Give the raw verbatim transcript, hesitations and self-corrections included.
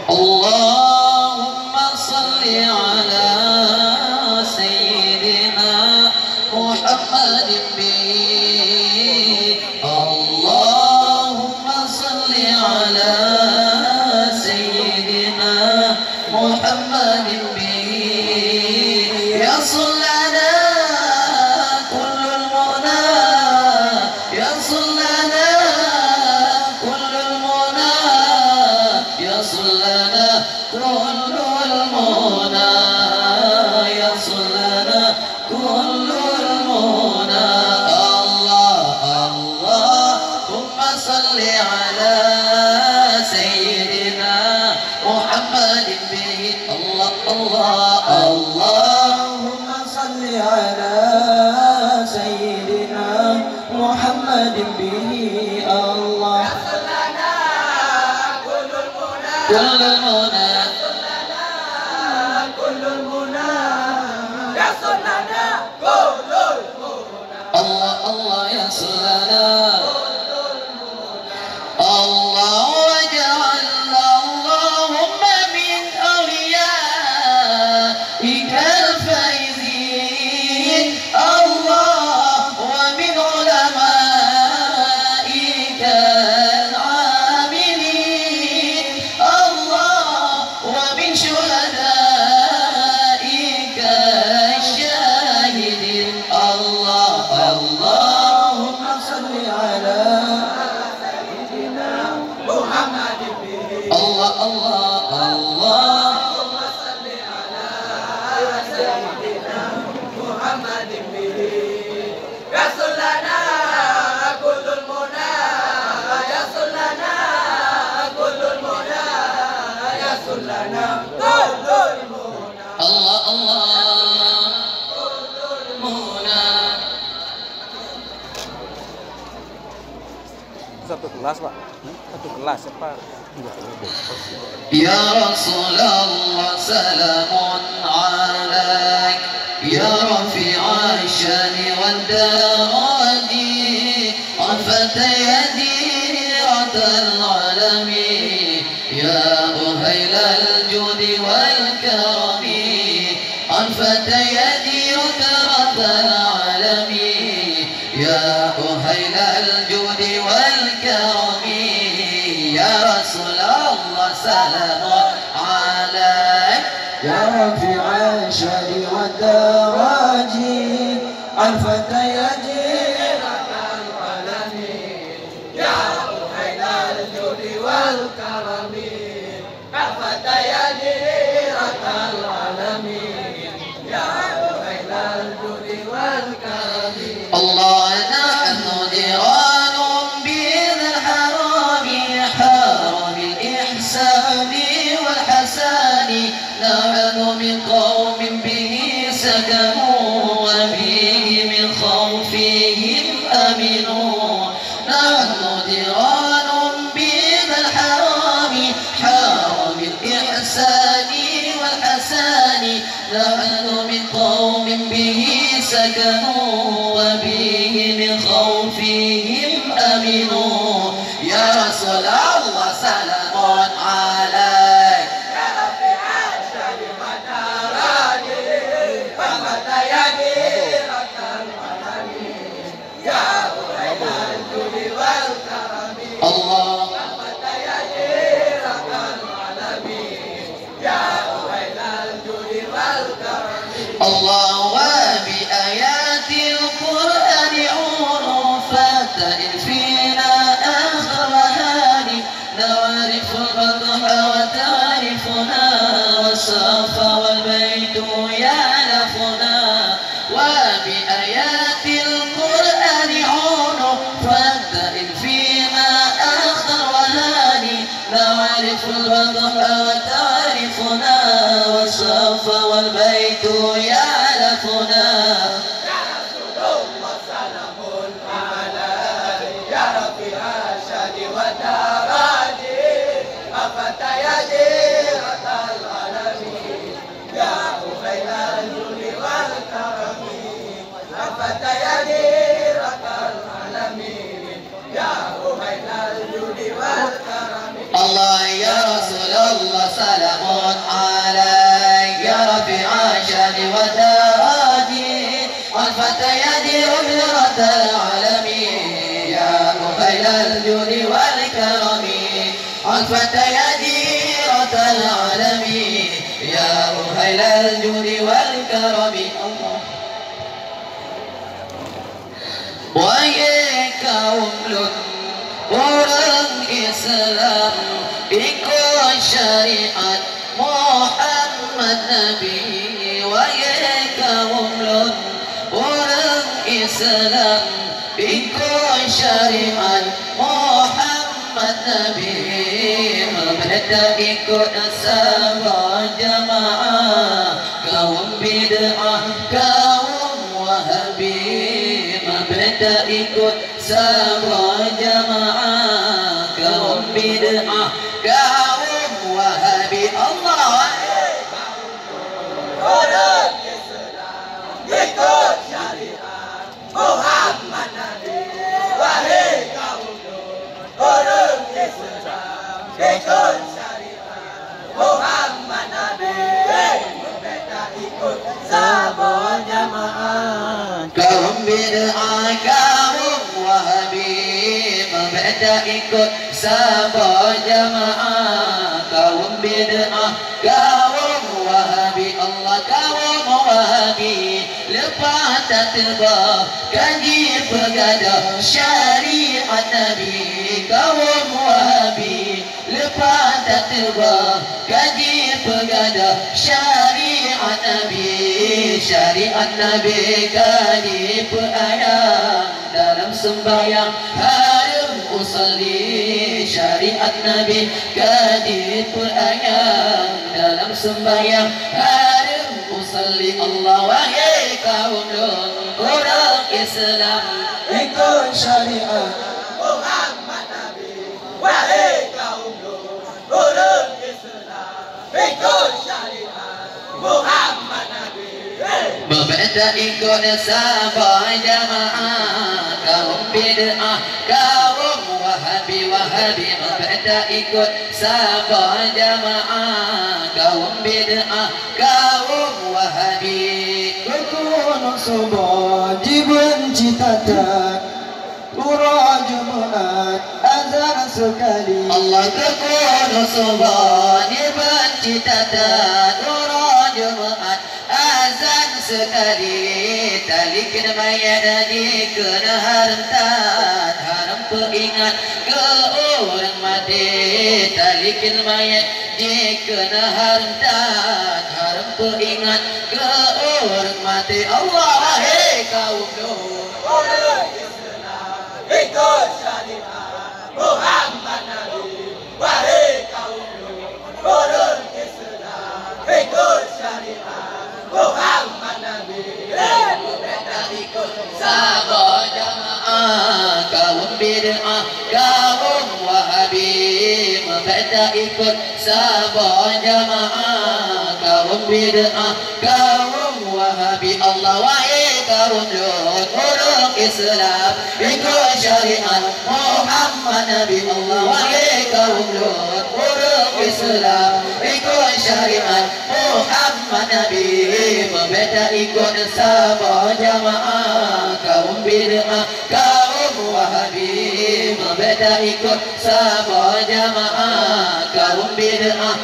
اللهم صل على سيدنا محمد به. اللهم صل على سيدنا محمد به. يصل لنا كل المنى، يصل لنا كل المنى، يصل لنا كل المنى، يصل لنا كل المنى. الله، اللهم صل على سيدنا محمد به. الله، الله، اللهم صل على سيدنا محمد به. الله. كل المنى. الله، الله يصل لنا. الله واجعلنا اللهم من أوليائك الفائزين. الله ومن علمائك العاملين. الله ومن شهدائك الشاهدين. الله، اللهم صل على سيدنا محمد. الله، الله، الله. اللهم صل على سيدنا محمد. يصل لنا كل المنى، يصل لنا كل المنى، يصل لنا كل المنى. الله، الله. كل المنى. Satu kelas, Pak. Satu kelas, Pak. يا رسول الله سلام عليك، يا رفيع الشان والدرج، عرفت يا ديرة العلم، يا أهيل الجود والكرم، عرفت يا ديرة العلم. يا أهيل الجود والكرم، يا رسول الله سلام عليك. يا رفيع الشان والدرج، عرفت يا ديرة العلم، يا أهيل الجود والكرم. عرفت يا ديرة العلم، يا أهيل الجود والكرم. الله، نحن جيران بذي الحرم، حرم الإحسان والحسان. نحن من قوم به سكنوا، وبه من خوفهم أمنوا. نحن جيران بذي الحرم، حرم الإحسان والحسان. نحن من قوم به سكنوا، وبه من خوفهم أمنوا. يا رسول الله سلام عليك. يا رفيع الشان والدرج، عرفت يا ديرة العلم. الله. الله وبآياته سلام عليك يا رفيع الشأن والدرج، عطفت يدي عذرة العالم، يا مهيل الجود والكرم. عطفت يدي عذرة العالم، يا مهيل الجود والكرم. الله. Wahai kaum lôn ureuëng Islam, ikot syariat Muhammad Nabi. Wahai kaum lôn ureuëng Islam, ikot syariat Muhammad Nabi. Meubeda ikot saboh jamaah, kaum bid'ah, kaum Wahabi. Meubeda ikot saboh jamaah, kaum bid'ah, kaum Wahabi. Allah. Ikot syariat Muhammad Nabi, wahai kaum lôn ureuëng Islam, ikot syariat Muhammad Nabi, meubeda ikot saboh jamaah. Kaum bid'ah, kaum Wahabi, meubeda ikot saboh jamaah. Kaum bid'ah, kaum Wahabi. Allah, kaum Wahabi, leupah tateuba ka jipeugadôh syariat Nabi. Kaum Wahabi, leupah tateuba ka jipeugadôh syariat Nabi. Syariat Nabi ka jipeuayang dalam seumbahyang hareuem usalli. Syariat Nabi ka jipeuayang dalam seumbahyang hareuem usalli. Allah, wahai kaum lôn ureuëng Islam, ikot syariat Muhammad Nabi. Wahai kaum lôn ureuëng Islam, ikot syariat Muhammad Nabi. Meubeda ikot saboh jamaah, kaum bid'ah, kaum Wahabi. Wahabi, meubeda ikot saboh jamaah, kaum bid'ah, kaum Wahabi. Keukeunong suboh jibeunci that-that, uroe Jumat azan seukali. Allah, keukeunong suboh jibeunci that-that, uroe Jumat azan seukali. Talikén manyét jikheun hareuem that, hareuem peuingat keu ureuëng maté. Talikén manyét jikheun hareuem that, hareuem peuingat keu ureuëng maté. Allah, wahai kaum lôn ureuëng Islam, ikot syariat Muhammad Nabi. Wahai kaum lôn ureuëng Islam, ikot syariat Muhammad Nabi. Meubeda ikot saboh jamaah, kaum bid'ah, kaum Wahabi. Meubeda ikot saboh jamaah, kaum bid'ah, kaum Wahabi. Allah, wahai kaum lôn ureuëng Islam, ikot syariat Muhammad Nabi. Allah, wahai kaum lôn ureuëng Islam, ikot syariat Muhammad Nabi. Meubeda ikot saboh jamaah, kaum bid'ah, kaum Wahabi. Meubeda ikot saboh jamaah, kaum bid'ah,